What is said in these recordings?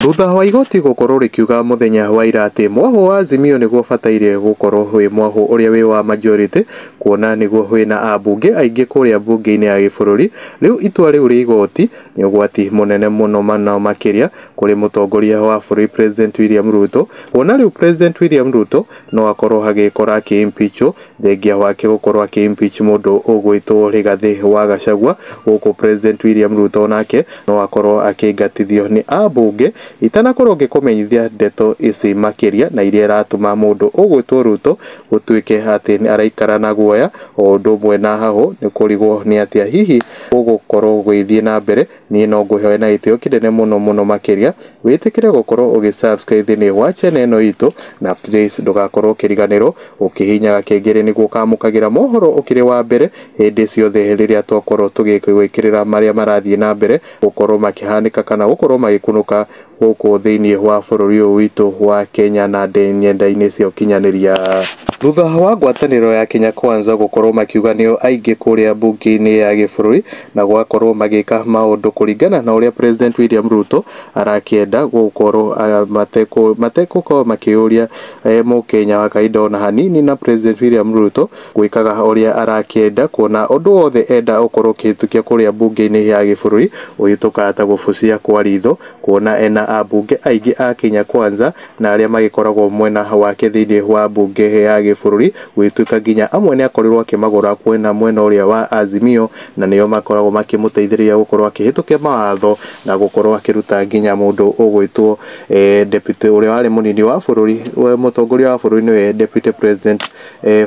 Thutha wa igoti gũkorwo rĩkiuga mũthenya wa ira atĩ mwahũ wa Azimio nĩguo ũbataire gũkorwo wĩ mwahũ ũrĩa wĩ wa majority, kuona nĩguo wĩna ambunge aingĩ kũrĩa mbunge-inĩ ya gĩbũrũri. Rĩu itua rĩu rĩa igoti nĩ ũgwati mũnene mũno mũno makĩria kũrĩ mũtongoria wa bũrũri President William Ruto, kuona rĩu President William Ruto no akorwo agĩkora akĩ-impeachwo thengia wake gũkorwo akĩ-impeach mũndũ ũgwĩtwo Rigathĩ wa Gachagua. Gũkũ President William Ruto nake no akorwo akĩingatithio nĩ ambunge. Itanakorwo ngĩkũmenyithia ndeto ici makĩria na iria iratũma mũndũ ũgwĩtwo Ruto gũtuĩke atĩ araikara na guoya o ũndũ ũmwe na hahũ nĩ kũrigwo nĩ atĩa hihi gũgũkorwo gũgĩthiĩ na mbere. Niĩ no ngũhe na gĩtĩo kĩnene mũno mũno makĩria wĩtĩkĩre gũkorwo ũgĩ subscribe thĩinĩ wa channel ĩno itũ, na please ndũgakorwo ũkĩriganĩrwo ũkĩhihinya gakengere nĩguo ũkamũkagĩra mohoro ũkĩrĩ wa mbere hĩndĩ ciothe rĩrĩa twakorwo tũgĩgwĩkĩrĩra marĩa marathiĩ na mbere gũkorwo makĩhanĩka kana gũkorwo magĩkunũka gũkũ thĩinĩ wa bũrũri ũyũ witũ wa Kenya na nenda-inĩ cia ũkinyanĩria. Thutha wa ngwatanĩro ya Kenya Kwanza gũkorwo makiuga nĩo aingĩ kũrĩa mbunge-inĩ ya gĩbũrũri na gũgakorwo magĩka maũndũ kũringana na ũrĩa President William Ruto arakĩenda gũkorwo mategũkorwo makĩũria mũkenya wa kawaida ona hanini, na President William Ruto gwĩkaga ũrĩa arakĩenda, kuona ũndũ wothe enda ũkorwo ũkĩhĩtũkia kũrĩa mbunge-inĩ ya gĩbũrũri ũhĩtũkaga ta gũbucia kwa ritho, kuona ena ambunge aingĩ a Kenya Kwanza na arĩa magĩkoragwo mwena wake thĩinĩ wa mbunge ya gĩbũrũri, gũgĩtuĩka nginya amwe nĩ akorirwo akĩmagũra kwena mwena ũrĩa wa Azimio, na nĩo makoragwo makĩmũteithĩrĩria gũkorwo akĩhĩtũkia mawatho na gũkorwo akĩruta nginya mũndũ ũgwĩtwo deputy ũrĩa warĩ mũnini wa bũrũri, mũtongoria wa bũrũri nĩwe deputy president,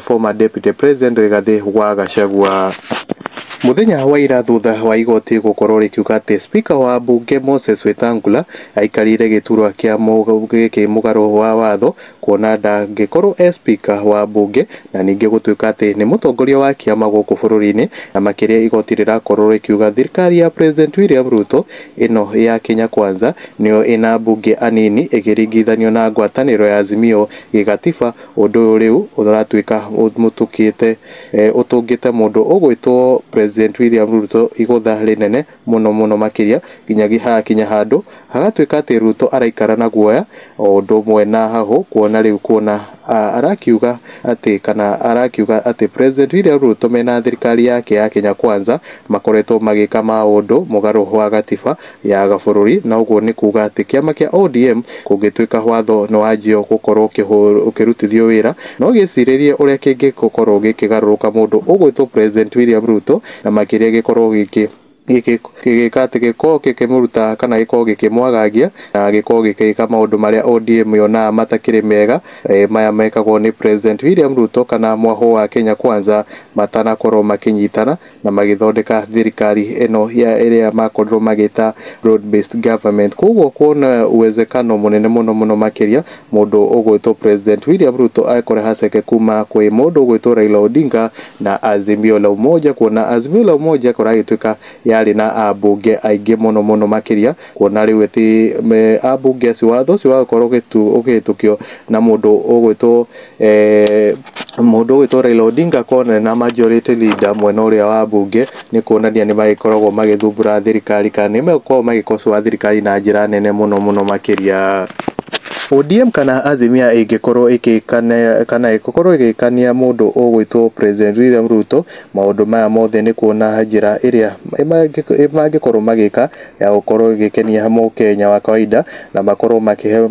former deputy president Rigathĩ wa Gachagua. Mũthenya wa ira thutha wa igoti gũkorwo rĩkiuga atĩ speaker wa mbunge Moses Wetangula aikarĩire gĩturwa kĩa gĩkĩ mũgarũ wa watho, kuona ndangĩkorwo e speaker wa mbunge na ningĩ gũtuĩka atĩ nĩ mũtongoria wa kĩama gũkũ bũrũri-inĩ. Na makĩria igoti rĩrakorwo rĩkiuga thirikari ya President William Ruto ĩno ya Kenya Kwanza nĩyo ĩna mbunge anini ĩkĩringithanio na ngwatanĩro ya Azimio gĩgatiba. Ũndũ ũyũ rĩu ũratuĩka mũtũkĩte ũtũngĩte mũndũ ũgwĩtwo President William Ruto igũtha rĩnene mũno mũno makĩria, nginya hakinya handũ hagatuĩka atĩ Ruto araikara na guoya o ũndũ ũmwe na hahũ, kuona rĩu kuona arakiuga atĩ kana arakiuga atĩ President William Ruto mena thirikari yake ya Kenya Kwanza makoretwo magĩka maũndũ mũgarũ wa gatiba ya bũrũri, na ũguo nĩ kuga atĩ kĩama kĩa ODM kũngĩtuĩka watho nĩ wanjia gũkorwo ũkĩrutithio wĩra, no gĩcirĩrie ũrĩa kĩngĩkorwo gĩkĩgarũrũka mũndũ ũgwĩtwo President William Ruto, na makĩria gĩkorwo gĩkĩ gĩgĩka atĩ gĩkorwo gĩkĩmũruta kana gĩkorwo gĩkĩmwagagia na gĩkorwo gĩgĩka maũndũ marĩa ODM yonaga matakĩrĩ mega, maya mekagwo nĩ President William Ruto kana mwahũ wa Kenya Kwanza matanakorwo makĩnyitana na magĩthondeka thirikari ĩno ya ĩrĩa makorirwo magĩta broad based government. Koguo kuona uwezekano mũnene mũno mũno makĩria mũndũ ũgwĩtwo President William Ruto akore haceke kuma kwĩ mũndũ ũgwĩtwo Raila Odinga na Azimio la Umoja, kuona Azimio la Umoja kũragĩtuĩka yarĩ na ambunge aingĩ mũno mũno makĩria, kuona rĩu ati ambunge acio watho ũcio wagũkorwo ũkĩhĩtũkio na mũndũ ũgwĩtwo Raila Odinga kona na majority leader mwena ũrĩa wa mbunge, nĩ kuonania nĩ magĩkoragwo magĩthumbũra thirikari kana nĩ megũkorwo magĩkocoa thirikari na njĩra nene mũno mũno makĩria. ODM kana Azimio ĩngĩkorwo ĩgĩkana kana ĩgĩkorwo ĩgĩkania mũndũ ũgwĩtwo President William Ruto, maũndũ maya mothe nĩ kuona njĩra ĩrĩa mangĩkorwo magĩka ya gũkorwo ĩgĩkenia mũkenya wa kawaida na makorwo makĩhe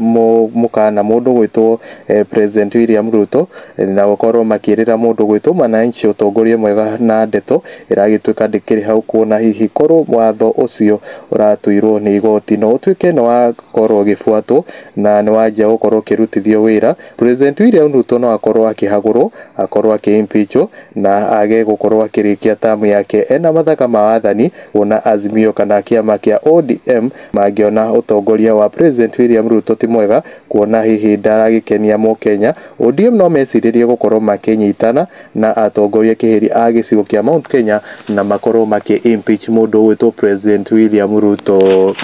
mũkana mũndũ ũgwĩtwo President William Ruto, na gũkorwo makĩrĩra mũndũ ũgwĩtwo mwananchi ũtongoria mwega na ndeto ĩragĩtuĩka ndĩkĩrĩ hau, kuona hihi korwo watho ũcio ũratuirwo nĩ igoti no ũtuĩke nĩ wakorwo ũgĩbuatwo na nĩ wanjia gũkorwo ũkĩrutithio wĩra, President William Ruto no akorwo akĩhagũrwo, akorwo akĩ-impeachwo na age gũkorwo akĩrĩkia tamu yake ena mathaka ma wathani, kuona Azimio kana kĩama kĩa ODM mangĩona ũtongoria wa President William Ruto ti mwega, kuona hihi ndaragĩkenia mũkenya. ODM no mecirĩrie gũkorwo makĩnyitana na atongoria kĩhĩri a gĩcigo kĩa Mount Kenya na makorwo makĩ impeach mũndũ ũgwĩtwo President William Ruto.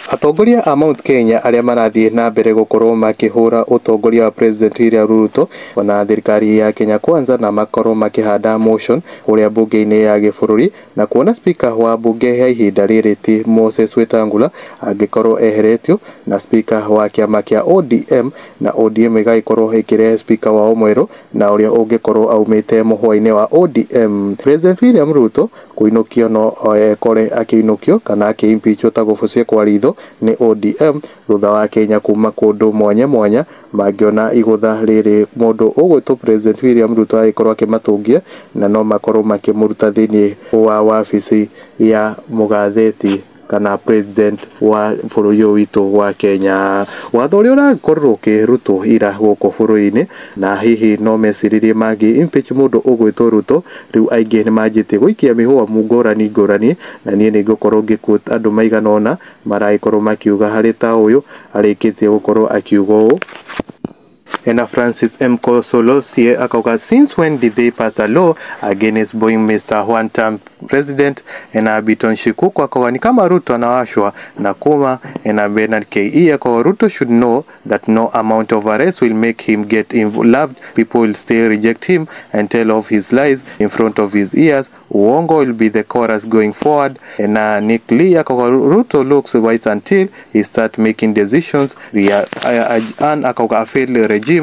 Atongoria a Mount Kenya arĩa marathiĩ na mbere gũkorwo makĩhũra ũtongoria wa President William Ruto ona thirikari ya Kenya Kwanza, na makorwo makĩhanda motion kũrĩa bunge-inĩ ya gĩbũrũri, na kuona speaker wa bunge ya ihinda rĩrĩ ti Moses Wetangula angĩkorwo eheretio, na speaker wa kĩama kĩa ODM, na ODM ĩgagĩkorwo ĩkĩrehe speaker wao mwerũ na ũrĩa ũngĩkorwo aumĩte mũhwa-inĩ wa ODM. President William Ruto kũinũkio no ekore akĩinũkio kana akĩimpeachwo ta gũbucia kwa ritho nĩ ODM thutha wa Kenya kuma kũndũ mwanya mwanya mangĩona igũtha rĩrĩ mũndũ ũgwĩtwo President William Ruto agĩkorwo akĩmatungia, na no makorwo makĩmũruta thĩinĩ wa wabici ya mũgathĩti kana president wa bũrũri ũyũ witũ wa Kenya. Watho ũrĩa ũrakorwo ũkĩrutwo ira gũkũ bũrũri-inĩ, na hihi no meciririe mangĩ impeach mũndũ ũgwĩtwo Ruto, rĩu aingĩ nĩ manjĩtie gũikia mĩhũa ngũrani ngũrani, na niĩ nĩ ngũkorwo ngĩquote andũ maigana ũna maragĩkorwo makiuga harĩ ta ũyũ arĩkĩtie gũkorwo akiuga ũũ. Ena Francis M. Kosolosie akauga, since when did they pass a law against being Mr. One Term President? Ena Biton Shikuku akauga ni kama Ruto anawashwa na kuma. Ena Bernard KE akauga Ruto should know that no amount of arrest will make him get loved. People will still reject him and tell off his lies in front of his ears. Uongo will be the chorus going forward. Ena Nick Lee akauga Ruto looks wise until he start making decisions. An akauga a failed regime.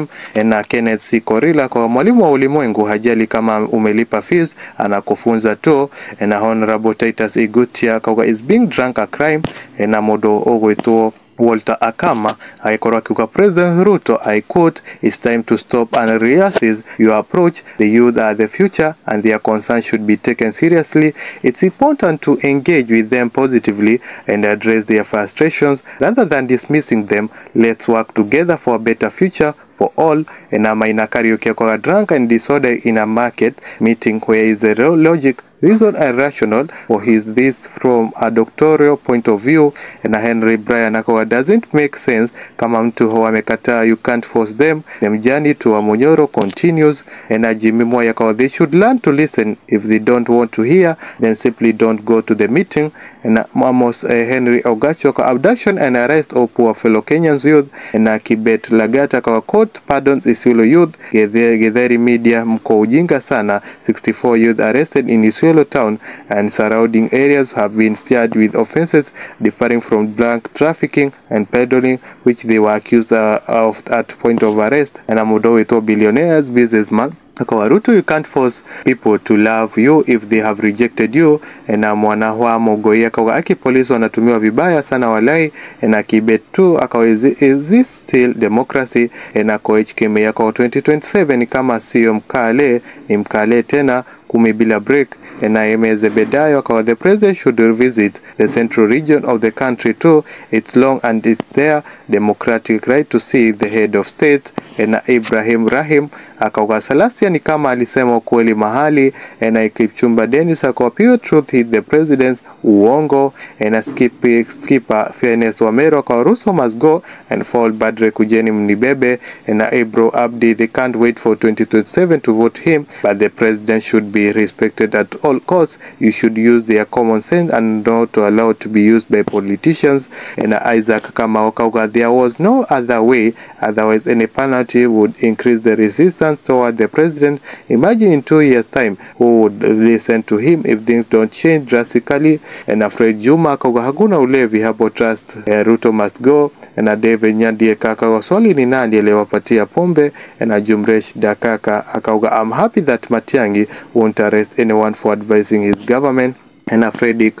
Na Kenneth C. Korila kwa mwalimu wa ulimwengu hajali kama umelipa fees, anakufunza tu. Na Honorable Titus Igutia akauga is being drunk a crime. Na modo ogwetwo Walter Akama agĩkorwo akiuga President Ruto, I quote, it's time to stop and reassess your approach. The youth are the future and their concerns should be taken seriously. It's important to engage with them positively and address their frustrations rather than dismissing them. Let's work together for a better future for all. Na Maina Kariuki akauga drunk and disorder in a market meeting, where is the logic, reason and rational for his this from a doctoral point of view. Na Henry Bryan akawa doesn't make sense, kama mtu amekataa you can't force them. The mjani to Wamunyoro continues. Na Jimmy Moya akawa they should learn to listen. If they don't want to hear, then simply don't go to the meeting. Na Amos Henry Ogacho akawa abduction and arrest of poor fellow Kenyans youth. Na Kibet Lagata akawa court pardons Isiolo youth. Githeri media mko ujinga sana. 64 youth arrested in Isiolo town and surrounding areas have been charged with offenses differing from drug trafficking and peddling, which they were accused of at point of arrest. And Amudo billionaires businessman akawa Ruto, you can't force people to love you if they have rejected you. Na mwana wa Mogoi akawa aki polisi wanatumiwa vibaya sana walai. Na Kibet tu akawa is this still democracy? Na Koech Keme akawa 2027 kama sio mkale ni mkale tena 10 bila break. Na Eme Zebedayo akawa the president should revisit the central region of the country too. It's long and it's their democratic right to see the head of state. Na Ibrahim Rahim akawa Salasia ni kama alisema ukweli mahali. Na Kipchumba Dennis akawa pure truth hit the president's uongo. Na skipper Fairness Wamero akawa Ruto must go and fall Badre kujeni mnibebe. Na Ibro Abdi, they can't wait for 2027 to vote him, but the president should be respected at all costs. You should use their common sense and not to allow to be used by politicians. And Isaac Kamau akauga there was no other way, otherwise any penalty would increase the resistance toward the president. Imagine in 2 years time who would listen to him if things don't change drastically. And Afraid Juma akauga hakuna ulevi hapo, trust Ruto must go. And David Nyandie kaka swali ni nani aliyewapatia pombe. And Jumresh Dakaka akauga I'm happy that Matiang'i won't arrest anyone for advising his government. Na Fredrick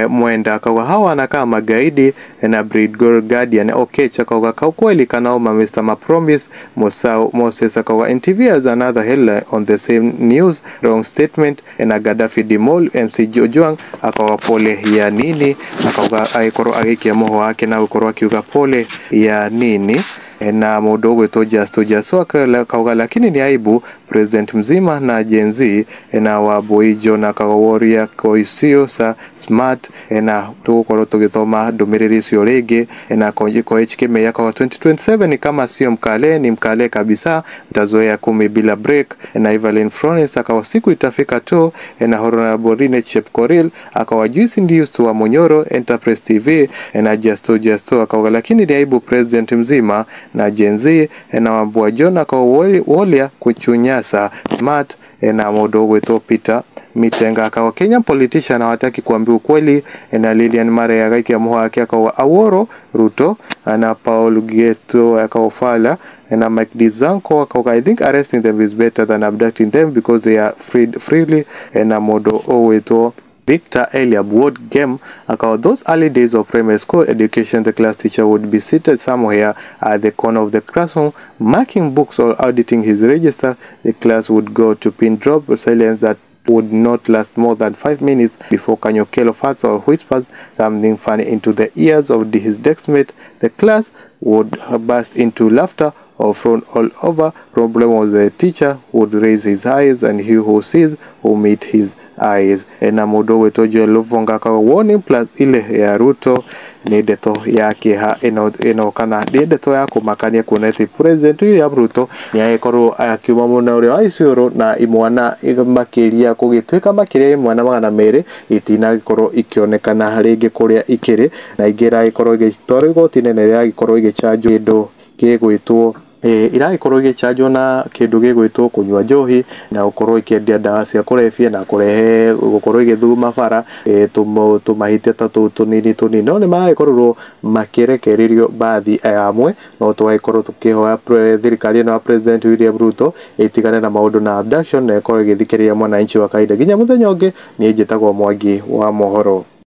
Mwenda akauga hawa anakaa magaidi. Na Brid Guardian Okech akauga kweli kanaoma Mr. Mapromise. Moses akauga NTV has another headline on the same news, wrong statement. Na Gaddafi Dimol MC Jojuang akauga pole ya nini, akauga aikoro agikia moho wake na ukorwo akiuga pole ya nini. Na mũndũ ũgwĩtwo Justo Jasu akauga lakini ni aibu president mzima na Gen Z. Na Wambui John akauga warrior Koisio sa smart. Na tũgũkorwo tũgĩthoma ndũmĩrĩri icio rĩngĩ. Na Koech Kimei akauga 2027 ni kama sio mkale ni mkale kabisa, mtazoea 10 bila break. Na Evelyn Florence akawa siku itafika tu. Na Honorable Rine Chepkoril akawa juice ndio wa Munyoro Enterprise TV. Na Justo Justo akawa lakini ni aibu president mzima na Gen Z. Na Wambua John akawa wolia kuchunyasa smart. Na mũndũ ũgwĩtwo Peter Mitenga akawa Kenya politician hawataki kuambia ukweli. Na Lilian Mare agaikia muha akawa Aworo Ruto. Na Paul Geto akawa Fala. Na Mike Dizanko akawa I think arresting them is better than abducting them because they are freed freely. Na mũndũ ũgwĩtwo Victor Eliab Ward Game akawa those early days of primary school education, the class teacher would be seated somewhere at the corner of the classroom marking books or auditing his register. The class would go to pin drop silence that would not last more than 5 minutes before Kanyokelo farts or whispers something funny into the ears of his deskmate. The class would burst into laughter or frown all over. Problem was the teacher would raise his eyes and he who sees who meet his eyes. Na mũndũ ũgwĩtwo Joel Luvonga akawa warning plus ile ya Ruto nĩ ndeto ya kĩeha ĩno kana nĩ ndeto ya kũmakania kuona atĩ President William Ruto nĩ agĩkorwo akiuma mwena ũrĩa wa Isiolo na imwana makĩria gũgĩtuĩka makĩria imwana 200 itinagĩkorwo ikĩonekana rĩngĩ kũrĩa ikĩrĩ, na ingĩ iragĩkorwo igĩtwarwo igoti-inĩ na iragĩkorwo igĩchanjwo kĩndũ gĩgwĩtwo iragĩkorwo igĩchanjwo na kĩndũ gĩgwĩtwo kũnyua njohi na gũkorwo ikĩendia ndawa cia kũrebia na kũrehe gũkorwo igĩthuma bara tũmahĩtia ta tũu tũnini tũnini. No nĩ maragĩkorirwo makĩrekererio baadhi amwe, no tũgagĩkorwo tũkĩhoya thirikari ĩno ya President William Ruto ĩtigane na maũndũ na abduction na ĩkorwo ĩgĩthikĩrĩria mwananchi wa kawaida. Nginya mũthenya ũngĩ, niĩ njĩtagwo Mwangi wa Mohoro.